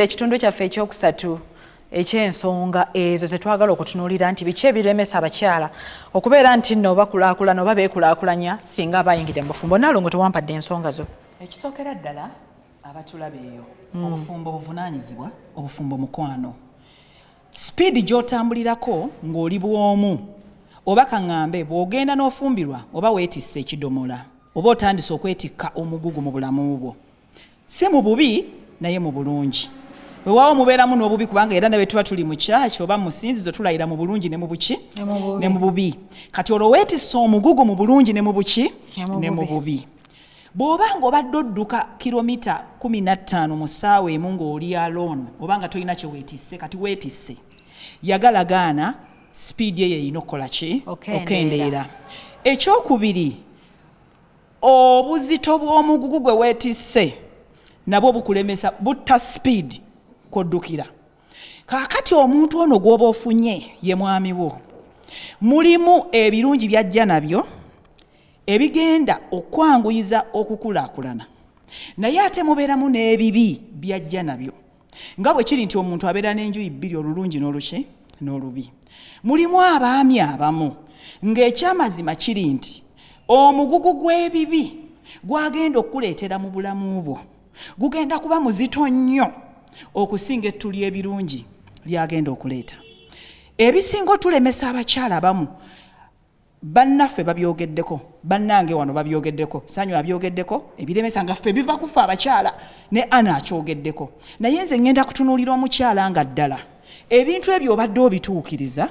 Tuyingidde ekitundu kyaffe ekyokusatu eky'ensonga ezo ze twagala okutunuulira nti biki ebiremesa abakyala okubeera nti nno bakulaakulana oba beekulaakulanya singa bayingidde mu bufumbo. Naalongo, tewampadde ensonga zo. Ekisookera ddala, abatulaba eyo, obufumbo buvunaanyizibwa, obufumbo mukwano. Speed gy'otambulirako ng'oli bw'omu, oba kaŋŋambe bw'ogenda n'ofumbirwa, oba weetisse ekidomola, oba otandise okwetikka omugugu mu bulamu bwo, si mu bubi naye mu bulungi. Wewaawo mubeeramu n'obubi, kubanga era nabe tuba tuli mu kyaki oba mu sinzizo, tulayira mu bulungi ne mu buki? Ne mu bubi. Kati olwo weetisse omugugu mu bulungi ne mu buki? Ne mu bubi. Bw'oba ng'obadde odduka kilomita 15 mu ssaawa emu ng'oli alone, oba nga tolina kye weetisse, kati weetisse yagala gaana, speed eyo erina okukola ki? Okendeera. Ekyokubiri, obuzito bw'omugugu gwe weetisse nabwo bukulemesa, butta speed kwoddukira. Kaakati omuntu ono gw'oba ofunye ye mwami wo, mulimu ebirungi byajja nabyo ebigenda okwanguyiza okukulaakulana, naye ate mubeeramu n'ebibi byajja nabyo, nga bwe kiri nti omuntu abeera n'enjuyi bbiri, olulungi n'oluki? N'olubi. Mulimu abaami abamu ng'ekyamazima kiri nti omugugu gw'ebibi gwagenda okukuleetera mu bulamu bwo gugenda kuba muzito nnyo okusinga ettu ly'ebirungi lyagenda okuleeta. Ebisinga otulemesa abakyala abamu, bannaffe babyogeddeko, bannange wano babyogeddeko, Sanyu abyogeddeko, ebiremesa nga ffe biva kufa abakyala, ne Ana akyogeddeko. Naye nze ŋŋenda kutunuulira omukyala nga ddala ebintu ebyo obadde obituukiriza.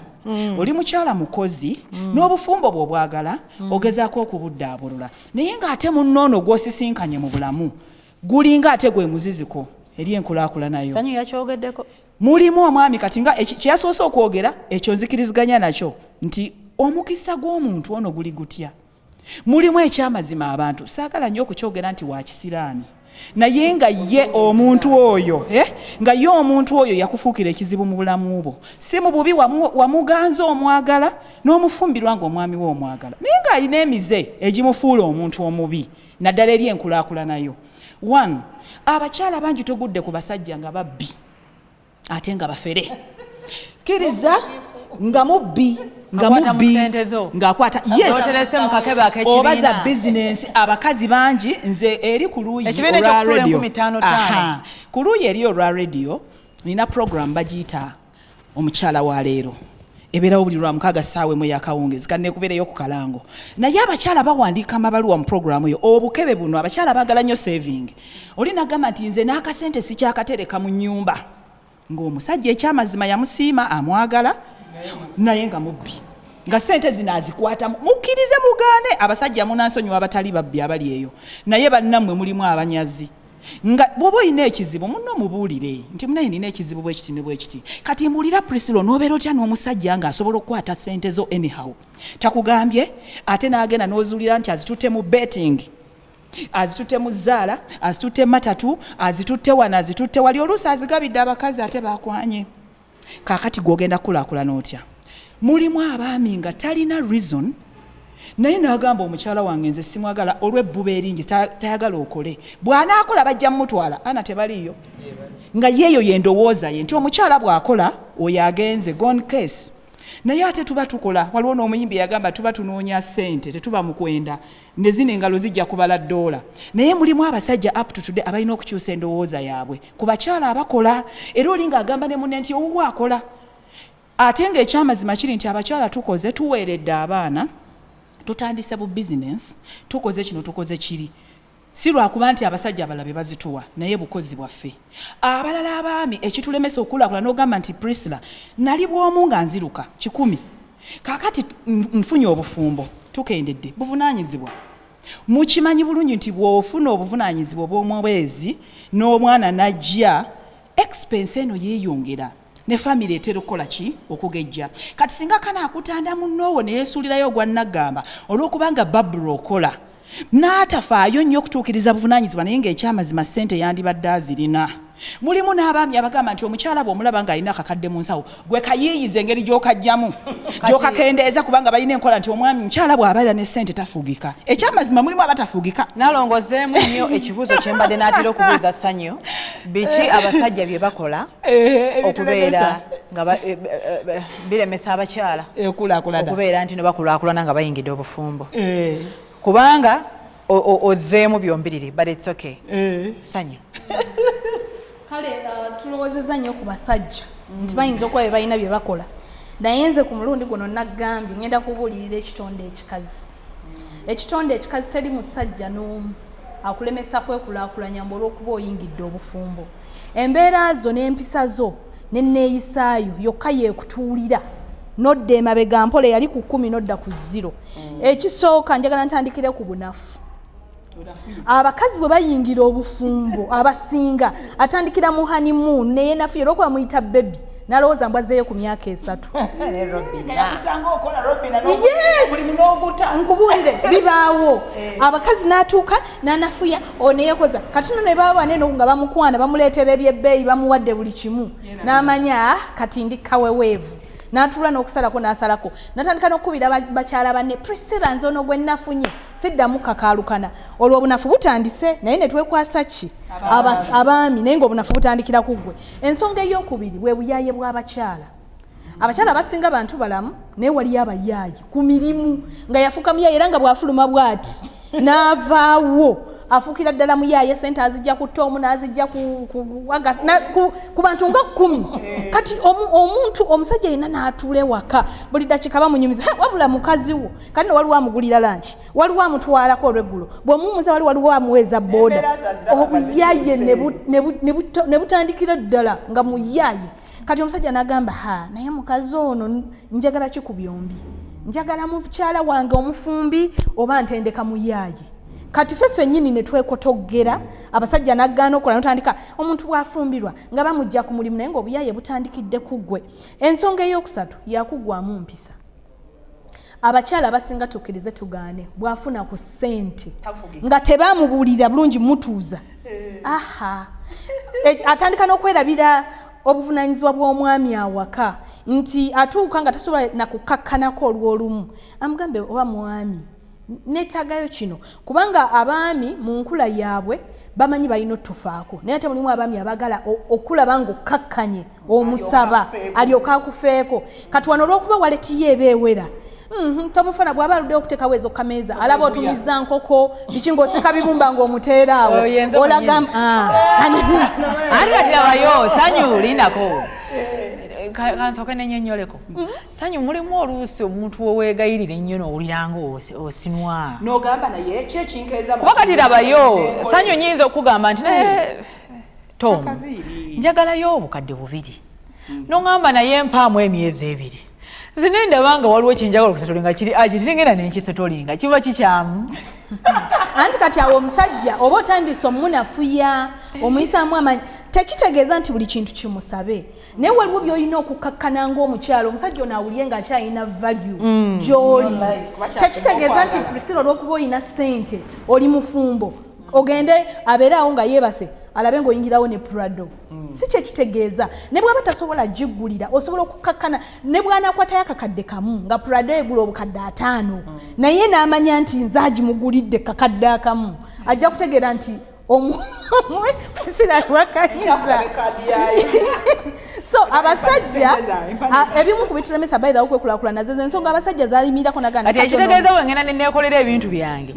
Oli mukyala mukozi n'obufumbo bwe obwagala, ogezaako okubuddaabulula, naye ng'ate munnoono gw'osisinkanye mu bulamu gulinga ate gwe muziziko eri enkulaakulanayo. Sanyu yakyogeddeko. Mulimu omwami kati nga kyeyasoose okwogera, ekyo nzikiriziganya nakyo nti omukisa gw'omuntu ono guli gutya. Mulimu ekyamazima abantu saagala nnyo okukyogera nti wa kisiraani, naye nga ye omuntu oyo, eh? Nga ye omuntu oyo yakufuukira ekizibu mu bulamu bwo, si mu bubi, wamuganza omwagala n'omufumbirwa nga omwami we omwagala, naye ng'alina emize egimufuula omuntu omubi, naddala eri enkulaakulanayo. One, abakyala bangi tugudde ku basajja nga babbi ate nga bafere. Kkiriza nga mubbi, nga mubbi ng'akwata, yes, oba za bizinensi. Abakazi bangi, nze eri ku luuyi olwa radio, ku luuyi eri olwa radio nina program bagiyita Omukyala wa Leero, ebeerawo buli lwa mukaaga ssaawa 1 yakawungezi, kanekubeereyo ku kalango. Naye abakyala bawandiika amabaluwa mu programu eyo. Obukebe buno, abakyala baagala nnyo saving. Oli nagamba nti nze n'akasente sikyakatereka mu nnyumba, ng'omusajja ekyamazima yamusiima, amwagala, naye nga mubbi, nga sente zino azikwatamu. Mukkirize mugaane, abasajja munansonyiwa abatali babbi abali eyo, naye bannammwe mulimu abanyazi, nga bw'oba olina ekizibu munno mubuulire nti munaye nina ekizibu bwekiti ne bwekiti. Kati mbuulira Priscilla, onoobeera otya n'omusajja ng'asobola okukwata sente zo anyhow, takugambye, ate n'agenda n'ozuulira nti azitutte mu betting, azitutte mu zzaala, azitutte matatu, azitutte wano, azitutte wali, oluusi azigabidde abakazi ate bakwanye? Kaakati gw'ogenda kukulaakulana otya? Mulimu abaami nga talina reason, naye n'agamba omukyala wange nze simwagala olw'ebbuba eringi, tayagala okole, bw'anaakola bajja mumutwala. Ana tebaliiyo nga yeeyo yendowooza ye nti omukyala bw'akola oyo agenze, gone case. Naye ate tuba tukola, waliwo n'omuyimbi eyagamba tuba tunoonya ssente, tetuba mu kwenda, ne zino engalo zijja kubala ddoola. Naye mulimu abasajja up to today abalina okukyusa endowooza yaabwe ku bakyala abakola. Era oli ng'agamba ne munne nti owuwe akola, ate ng'ekyamazima kiri nti abakyala tukoze, tuweeredde abaana, tutandise bu bizinensi, tukoze kino, tukoze kiri, si lwakuba nti abasajja abalala be bazituwa, naye bukozi bwaffe. Abalala abaami ekitulemesa okukulaakulana, n'ogamba nti Priscilla, nali bw'omu nga nziruka 100, kaakati nfunye obufumbo, tukendedde buvunaanyizibwa. Mukimanyi bulungi nti bw'ofuna obuvunaanyizibwa obw'omwezi n'omwana najja, expense eno yeeyongera, ne famire etera okukola ki? Okugejja. Kati singa kana akutanda munnoowo neyeesuulirayo ogwa naggamba olw'okubanga babula okola, n'atafaayo nnyo okutuukiriza buvunaanyizibwa, naye ng'ekyamazima ssente yandibadde azirina. Mulimu n'abaami abagamba nti omukyala bw'omulaba ng'alina akakadde mu nsawo, gwe kayiiyiza engeri gy'okajjamu, gy'okakendeeza, kubanga balina enkola nti omwami, mukyala bw'abeera ne ssente tafuugika. Ekyamazima mulimu abatafugika. Nalongozeemu nnyo ekibuuzo kye mbadde n'atera okubuuza Sanyu. Biki abasajja bye bakola Eh, okubeera nga biremesa abakyala ekulaakulana okubeera nti no bakulaakulana nga bayingidde obufumbo, kubanga ozzeemu byombiriri, but it's okay. Sanyu. Kale tulowoozezza nnyo ku basajja nti bayinza okuba bye balina bye bakola, naye nze ku mulundi guno naggambye ngenda kubuulirira ekitonde ekikazi. Ekitonde ekikazi, teri musajja n'omu akulemesa kwekulaakulanya mbu olw'okuba oyingidde obufumbo. Embeera zo n'empisa zo nenneeyisaayo yokka yeekutuulira nodda emabega mpola, eyali ku 10 nodda ku 0. Ekisooka, njagala ntandikire ku bunafu. Abakazi bwe bayingira obufumbo, abasinga atandikira mu honeymoon neyenafuye olwokuba muyita baby, nalowooza mbu azzeeyo ku myaka 3. Yakusanga okola, Robina. Yes! Mulimu n'oguta. Nkubuulire, bibaawo. Abakazi n'atuuka n'anafuya oneyekoza. Kati no ne baba banene nga bamukwana, bamuleetera ebyebbeeyi, bamuwadde buli kimu, n'amanya, "Ah, kati ndi kaweweevu." N'atuula n'okusalako n'asalako, natandika n'okukubira bakyala banne, "Priscilla, nze ono gwe nafunye siddamu kakaalukana." Olwo obunafu butandise, naye ne twekwasa ki? Abaami. Naye ng'obunafu butandikira ku ggwe. Ensonga ey'okubiri bwe buyaaye bw'abakyala. Abakyala abasinga bantu balamu, naye waliyo abayaayi ku mirimu nga yafuuka muyaayi, era nga bw'afuluma bw'ati n'avaawo afuukira ddala muyaaye. Sente azijja ku toomu n'azijja ku bantu nga 10. Kati omuntu omusajja yenna n'atuula ewaka, buli dakiika bamunyumiza, "Ha, wabula mukazi wo." Kati no waliwo amugulira lunch, waliwo amutwalako olweggulo, bw'omuwumuza waliwo amuweeza boda. Embeera ze aziraba nga Obuyaaye zikyuse. ne butandikira ddala nga muyaaye. Kati omusajja n'agamba, "Ha, naye mukazi ono njagala ki ku byombi? Njagala mukyala wange omufumbi oba ntendeka muyaaye?" Kati ffe ffennyini ne twekotogera, abasajja naggaana okukola, notandika omuntu bw'afumbirwa nga bamugja ku mulimu, naye ng'obuyaaye butandikidde ku ggwe. Ensonga ey'okusatu yakuggwamu mpisa. Abakyala abasinga, tukkirize tugaane, bw'afuna ku ssente nga tebamubuulira bulungi mutuuza, aha, atandika n'okwerabira obuvunaanyizibwa bw'omwami awaka, nti atuuka nga tasobola nakukakkanako olw'olumu amugambe, "Oba mwami, neetaagayo kino," kubanga abaami mu nkula yaabwe bamanyi balina otufaako, naye ate mulimu abaami abagala okulaba ng'okkakkanye omusaba alyoke akufeeko. Kati wano olw'okuba wallet ye eba ewera, tomufana bw'aba aluddewo okuteekawo ezo kameeza, alaba otumiza nkoko biki ng'osika bibumba ng'omuteera awo. Oyo yenze. Olaga Ate kati abayo, Sanyu, lindako. Kansooke nenyonyoleko. Sanyu, mulimu oluusi omuntu weweegayirira ennyo n'owulira nga osinwa. N'ogamba, "Naye ki ekinkeeza?" Kuba kati labayo, Sanyu, nyinza okugamba nti, "Naye Tom, Akaviiri. njagalayo obukadde 2." Noŋŋamba, "Naye mpaamu emyezi 2." Nze nendaba nga waliwo kyenjagala okusettlinga kiri agi, ngenda nenkisettlinga, kiba kikyamu? Anti kati awo omusajja oba otandise omunafuya, omuyisaamu amaanyi. Tekitegeeza nti buli kintu kimusabe, naye waliwo byolina okukakkana ng'omukyala, omusajja ono awulire ng'akyalina value gy'oli. Tekitegeeza nti Priscilla, olw'okuba olina ssente, oli mufumbo, ogende abeere awo nga yeebase alabe ng'oyingirawo ne Prado. Si kyekitegeeza. Ne bw'aba tasobola giggulira, osobola okukakkana ne bw'anaakwatayo akakadde kamu nga Prado egula obukadde 50, naye n'amanya nti nze agimugulidde kakadde akamu, ajja kutegeera nti Priscilla wakanyiza. So abasajja, ebimu ku bitulemesa by the way okwekulaakulana, nazo zensonga abasajja zalimirako nagana. Kati ekitegeeza bwengenda neneekolera ebintu byange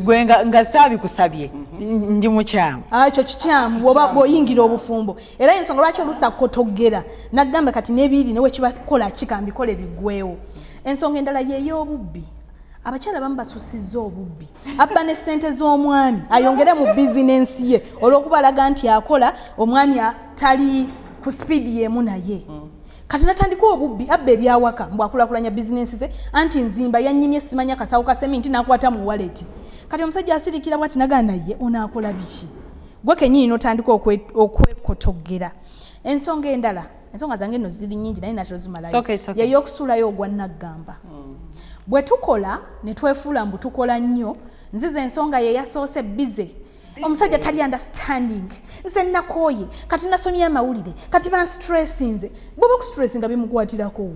gwe nga saabikusabye, ndi mukyamu? Ah, ekyo kikyamu bw'oba bw'oyingira obufumbo, era ensonga lwaki oluusi akotogera nagamba kati n'ebiri newe kibakola kikambikole biggweewo. Ensonga endala yeey'obubbi. Abakyala bamu basusizza obubbi, abba ne ssente z'omwami ayongere mu bizinensi ye, olw'okuba alaga nti akola, omwami tali ku sipiidi y'emu naye. Kati natandika obubbi, abba ebyawaka mbw akulakulanya bizinensi ze, anti nzimba yanyimye simanya kasawo ka seminti, nakwata mu wallet. Kati omusajja asirikira bwati nagaa, "Naye onaakola biki?" Gwe kenyini notandika okwekotogera. Ensonga endala, ensonga zange nno ziri nyingi naye natera ozimalayo, It's okay, it's okay. yeyokusuulayo ogwa naggamba. Bwe tukola ne twefuula mbu tukola nnyo, nziza ensonga ye yasoose bize, omusajja tali understanding, nze nakooye, kati nasomye amawulire, kati banstressinze. Bwoba okustressinga bimukwatirako wo.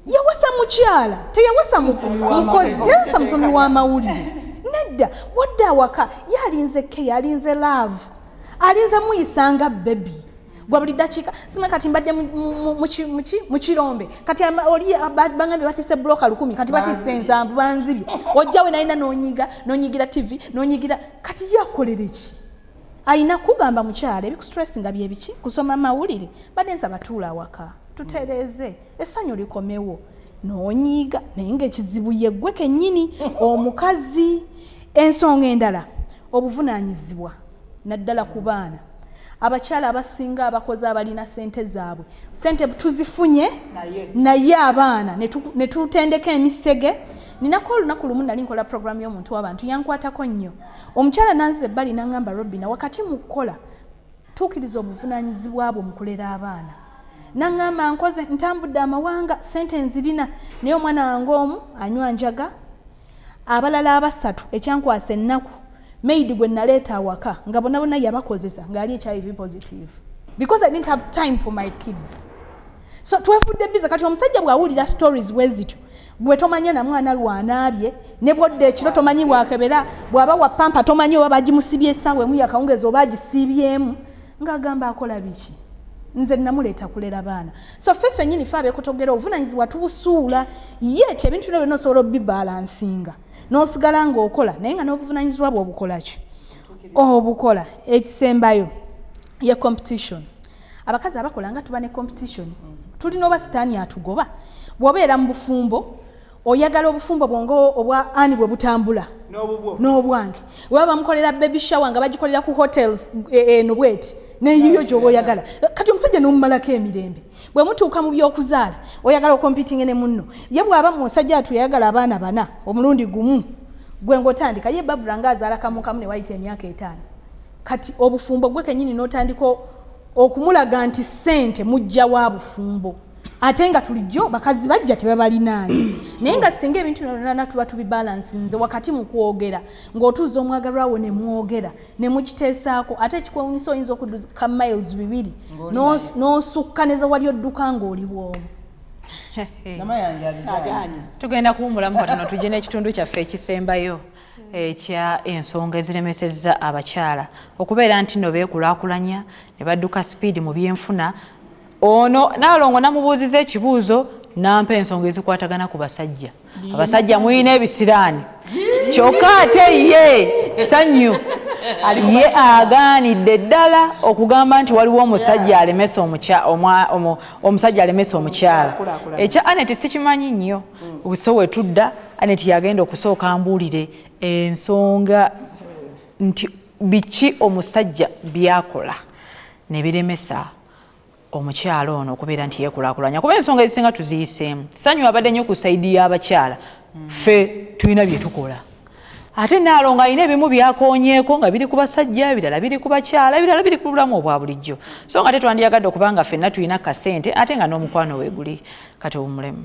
Yawasa mukyala, teyawasa mukozi, teyawasa musomi w'amawulire, nedda. Wadde awaka ye alinze ke alinze love. Alinze muyisanga baby gwa buli ddakiika. Sima kati mbadde mu kirombe, kati oli bangambye batisse buloka 1000, kati batisse 7, banzibye. Ojjawe nalina n'onyiga, n'onyigira TV, n'onyigira. Kati ye akolere ki? Ayina kugamba mukyala ebikustressinga bye biki? Kusoma mawulire. Badde nsaba tuula awaka tutereeze essanyu likomewo. N'onyiiga, naye ng'ekizibu ye ggwe kennyini omukazi. Ensonga endala, obuvunaanyizibwa naddala ku baana. Abakyala abasinga abakozi abalina sente zaabwe, sente tuzifunye naye abaana ne tutendeka emisege. Ninako olunaku lumu nali nkola programu y'omuntu w'abantu, yankwatako nnyo. Omukyala nanze ebbali n'aŋŋamba, Robina, wakati mu kukola tuukiriza obuvunaanyizibwa bwo mu kulera abaana. Naŋŋamba nkoze, ntambudde amawanga, sente nzirina, naye omwana wange omu anywa njaga, abalala abasatu ekyankwasa ennaku, maid gwe naleeta awaka nga bonna bonna yabakozesa ng'ali HIV positive, because I didn't have time for my kids. So twefudde busy. Kati omusajja bw'awulira stories bwe zityo, gwe tomanya na mwana lwanaabye, ne bwodda ekiro tomanyi bwakebera, bw'aba wa pampers tomanyi oba bagimusibye essaawa emu yakawungezi oba agisiibyemu, ng'agamba akola biki? Nze namuleeta kulera baana. So ffe ffennyini ffe abeekotogera obuvunaanyizibwa tubusuula. Yet ebintu bino byonna osobola obibalansinga n'osigala ng'okola, naye nga n'obuvunaanyizibwa bwe obukola ki? Obukola. Ekisembayo ye competition. Abakazi abakola nga tuba ne competition, tulina oba sitaani atugoba. Bw'obeera mu bufumbo, oyagala obufumbo bwonga obwa ani bwe butambula n'obwange. Weba bamukolera baby shower nga bagikolera ku hotels eno bweti, neyiyo gyoba oyagala. Kati omusajja n'omumalako emirembe. Bwe mutuuka mu byokuzaala, oyagala ocompetinge ne munno. Ye bw'aba musajja atu yayagala abaana bana omulundi gumu, gwe ng'otandika ye Babula ng'azaala kamu kamu ne wayita emyaka 5. Kati obufumbo gwe kennyini n'otandika okumulaga nti ssente mujja wa bufumbo, ate nga tulijjo bakazi bajja tebabalinaanye. Naye nga singa ebintu byonna tuba tubibalansinze wakati mu kwogera, ng'otuuza omwagalwa wo ne mwogera ne mukiteesaako. Ate ekikwewunyisa, oyinza okudduka miles 2 n'osukka ne ze wali odduka ng'oli bw'omu. Tugenda kuwumulamu katono, tujje n'ekitundu kyaffe ekisembayo ekya ensonga eziremesezza abakyala okubeera nti nno beekulaakulanya ne badduka sipiidi mu byenfuna. Ono Naalongo namubuuziza ekibuuzo, nampa ensonga ezikwatagana ku basajja. Abasajja mulina ebisiraani, kyokka ate ye Sanyu ye agaanidde ddala okugamba nti waliwo omusajja alemesa omusajja alemesa omukyala. Ekya Anet sikimanyi nnyo, so wetudda Anet yagenda okusooka mbuulire ensonga nti biki omusajja byakola ne biremesa omukyala ono okubeera nti yeekulaakulanya, kuba ensonga ezisinga tuziyiseemu. Sanyu abadde nnyo ku side y'abakyala, ffe tulina bye tukola, ate Naalongo alina ebimu byakoonyeeko nga biri ku basajja, ebirala biri ku bakyala, ebirala biri ku bulamu obwa bulijjo. So nga tetwandiyagadde okubanga ffenna tulina kasente ate nga n'omukwano weeguli. Kati owummulemu.